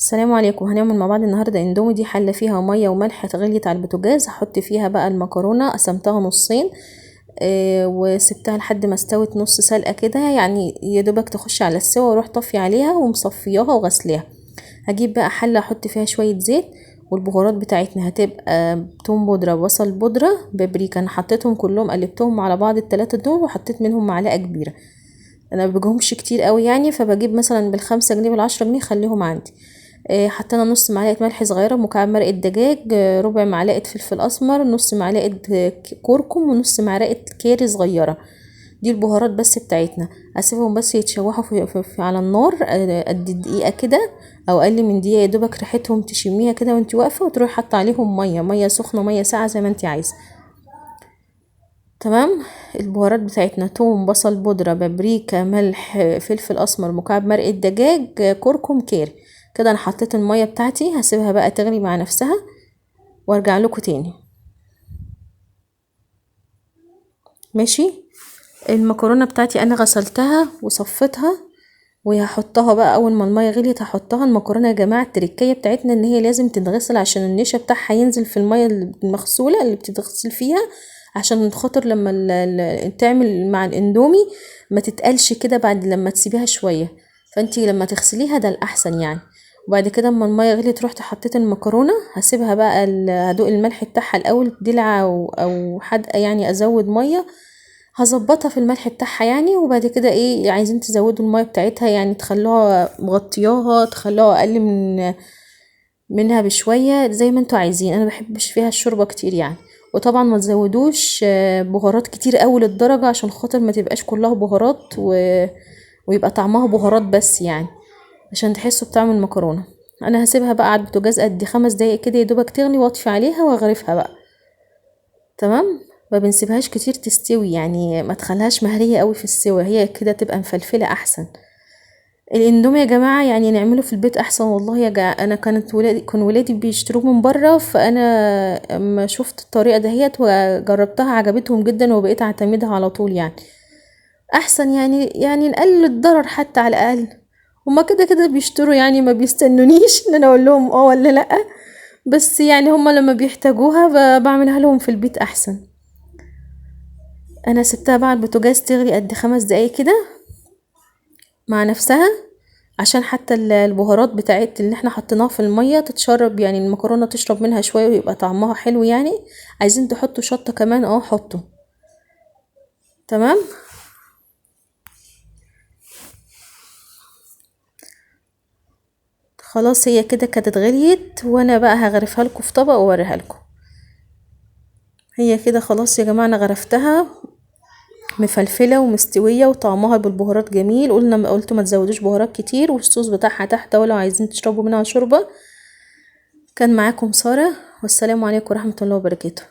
السلام عليكم. هنعمل مع بعض النهارده اندومي. دي حله فيها مية وملح غليت على البوتاجاز، هحط فيها بقى المكرونه، قسمتها نصين وسبتها لحد ما استوت نص سلقه كده، يعني يا دوبك تخش على السوا، واروح طافية عليها ومصفياها وغسلاها. هجيب بقى حله احط فيها شوية زيت، والبهارات بتاعتنا هتبقى توم بودره، بصل بودره، بابريكا. انا حطيتهم كلهم، قلبتهم على بعض التلاتة دول، وحطيت منهم معلقه كبيرة. انا ما بجيبهمش كتير قوي يعني، فبجيب مثلا بال5 جنيه بال10 جنيه خليهم عندي. حطينا نص معلقه ملح صغيرة، مكعب مرقه دجاج، ربع معلقه فلفل اسمر، نص معلقه كركم، ونص معلقه كاري صغيرة. دي البهارات بس بتاعتنا. اسيبهم بس يتشوحوا في على النار قد دقيقة كده او اقل من دقيقة، يا دوبك ريحتهم تشميها كده وانت واقفة، وتروحي حاطه عليهم مية، مية سخنة مية ساقعه زي ما انت عايزه. تمام. البهارات بتاعتنا توم، بصل بودره، بابريكا، ملح، فلفل اسمر، مكعب مرقه دجاج، كركم، كاري. كده انا حطيت المية بتاعتي، هسيبها بقى تغلي مع نفسها وارجع لكم تاني. ماشي. المكرونه بتاعتي انا غسلتها وصفيتها، وهحطها بقى اول ما المية غليت هحطها. المكرونه يا جماعة التركية بتاعتنا ان هي لازم تتغسل عشان النشا بتاعها ينزل في المية المغسوله اللي بتتغسل فيها، عشان خاطر لما تعمل مع الاندومي ما تتقلش كده بعد لما تسيبيها شوية. فانتي لما تغسليها ده الاحسن يعني. وبعد كده اما المية غليت رحت حطيت المكرونه، هسيبها بقى هدوق الملح بتاعها الاول، دلعه او حدقه يعني، ازود مية هظبطها في الملح بتاعها يعني. وبعد كده ايه، عايزين تزودوا المية بتاعتها يعني، تخلوها مغطياها، تخلوها اقل منها بشوية زي ما انتوا عايزين. انا بحبش فيها الشوربة كتير يعني. وطبعا ما تزودوش بهارات كتير قوي للدرجة، عشان خاطر ما تبقاش كلها بهارات ويبقى طعمها بهارات بس يعني، عشان تحسوا بطعم المكرونه. انا هسيبها بقى على البوتاجاز قد 5 دقايق كده يا دوبك تغلي، واطفي عليها واغرفها بقى. تمام. ما بنسيبهاش كتير تستوي يعني، ما تخليهاش مهريه قوي في السوا، هي كده تبقى مفلفله احسن. الاندومي يا جماعة يعني نعمله في البيت احسن والله يا جماعة. انا كان ولادي بيشتروه من بره، فانا اما شفت الطريقة دهيت وجربتها عجبتهم جدا، وبقيت اعتمدها على طول يعني احسن يعني نقلل الضرر حتى على الاقل. هما كده كده بيشتروا يعني، ما بيستنونيش ان انا اقول لهم اه ولا لا، بس يعني هما لما بيحتاجوها بعملها لهم في البيت احسن. انا سبتها بقى على البوتاجاز تغلي قد 5 دقايق كده مع نفسها، عشان حتى البهارات بتاعت اللي احنا حطيناها في المية تتشرب يعني، المكرونه تشرب منها شوية ويبقى طعمها حلو يعني. عايزين تحطوا شطه كمان حطوا. تمام. خلاص هي كده كانت غليت، وانا بقى هغرفها لكم في طبق واوريها لكم. هي كده خلاص يا جماعة، انا غرفتها مفلفله ومستويه وطعمها بالبهارات جميل. قلت ما تزودوش بهارات كتير، والصوص بتاعها تحت ولو عايزين تشربوا منها شوربة. كان معاكم ساره، والسلام عليكم ورحمة الله وبركاته.